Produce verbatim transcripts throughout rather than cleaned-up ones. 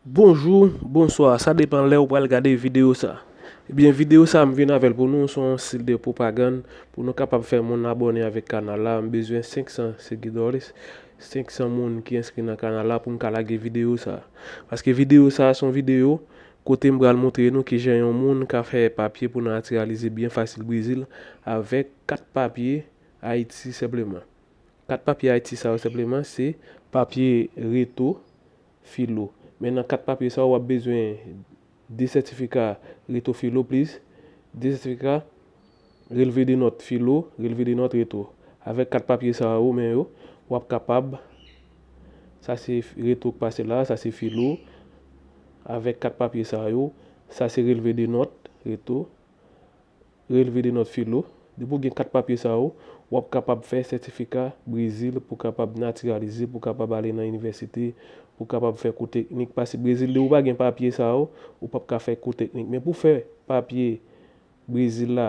Bonjou, bonswa, sa depann lè ou pral gade videyo sa. Ebyen, videyo sa m vin avè l pou nou, se yon stil de pwopagann pou nou kapab fè moun abòne avèk kanal la. M bezwen senk san seguidores, senk san moun ki enskri nan kanal la pou m ka lage videyo sa. Paske videyo sa se yon videyo kote m pral montre nou kijan yon moun ka fè papye pou natiralize byen fasil Brezil avèk kat papye Ayiti senpleman. Kat papye Ayiti sa yo senpleman se papye reto, filo. Men nan kat papye sa yo, w ap bezwen de sètifika reto filo plis de sètifika relve de nòt filo, relve de nòt reto. Avèk kat papye sa yo, men yo, w ap kapab, sa se reto k pase la, sa se filo. Avèk kat papye sa yo, sa se relve de nòt reto, relve de nòt filo. Depi w gen kat papye sa yo, w ap kapab fè sètifika Brezil pou kapab natiralize, pou kapab ale nan inivèsite, pou kapab fè kou teknik. Paske Brezil, depi w pa gen papye sa yo, ou p ap ka fè kou teknik. Men pou fè papye Brezil la,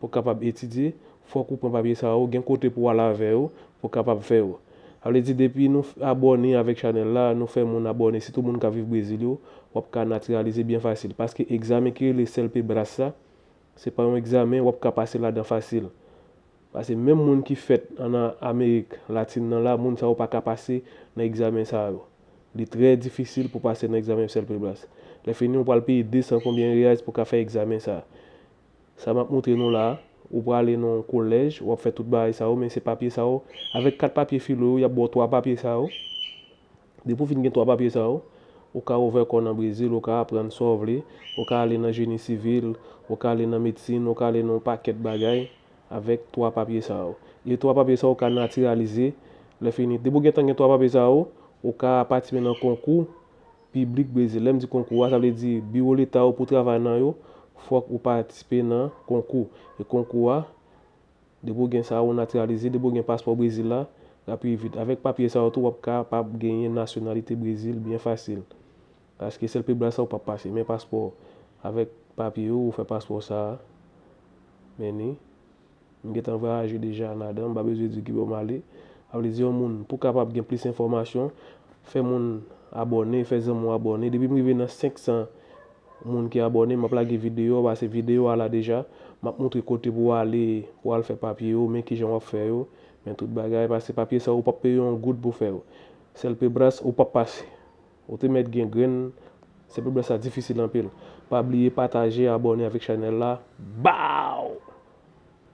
pou kapab etidye, fòk ou pran papye sa yo, gen kote pou w al avè yo, pou kapab fè yo. Sa vle di, depi nou f- abòne avèk chanèl la, nou fè moun abòne, sitou moun k ap viv Brezil yo, w ap ka natiralize byen fasil. Paske egzamen ki rele CELPEBRAS la, se pa yon egzamen w ap ka pase ladan fasil. Paske menm moun ki fèt ann Amerik Latin nan la, moun sa yo pa ka pase nan egzamen sa yo. Li trè difisil pou pase nan egzamen CELPEBRAS. Lè fini, ou pral peye de san konbyen reyaz pou ka fè egzamen sa. Sa m ap montre nou la, ou prale nan yon kolèj, w ap fè tout bagay sa yo, men se papye sa yo. Avèk kat papye filo yo, y ap ba w twa papye sa yo. Depi w fin gen twa papye sa yo, ou ka ouvè kò w nan Brezil, ou ka aprann sa w vle, ou ka ale nan jeni sivil, ou ka ale nan medsin, ou ka ale nan yon pakèt bagay avèk twa papye sa yo. E twa papye sa yo ka natiralize, lè fini. Depi w gentan gen twa papye sa yo, ou ka patisipe nan konkou piblik Brezil. Lè m di konkou a, sa vle di biwo leta yo pou w travay nan yo, fòk ou patisipe nan konkou. E konkou a, depi w gen sa, ou natiralize, depi w gen paspò Brezil la, l ap pi vit. Avèk papye sa yo tou, w ap kapab genyen nasyonalite Brezil byen fasil. Paske CELPEBRAS sa, ou p ap pase. Men paspò, avèk papye yo, ou fè paspò sa a. Men ni. M gentan vwayaje deja ladan, m pa bezwen di w ki bò m ale. Sa vle di yon moun, pou kapab gen plis enfòmasyon, fè moun abòne, fè zanmi w abòne. Depi m rive nan senk san moun ki abòne, m ap lage videyo a, paske videyo a la deja. M ap montre kote pou w ale, pou w al fè papye yo, men kijan w ap fè yo, men tout bagay, paske papye sa yo, ou p ap peye yon goud pou fè yo. CELPEBRAS, ou p ap pase. Ou te mèt gen grenn, CELPEBRAS sa difisil anpil. Pa bliye pataje, abòne avèk chanèl la. Bow!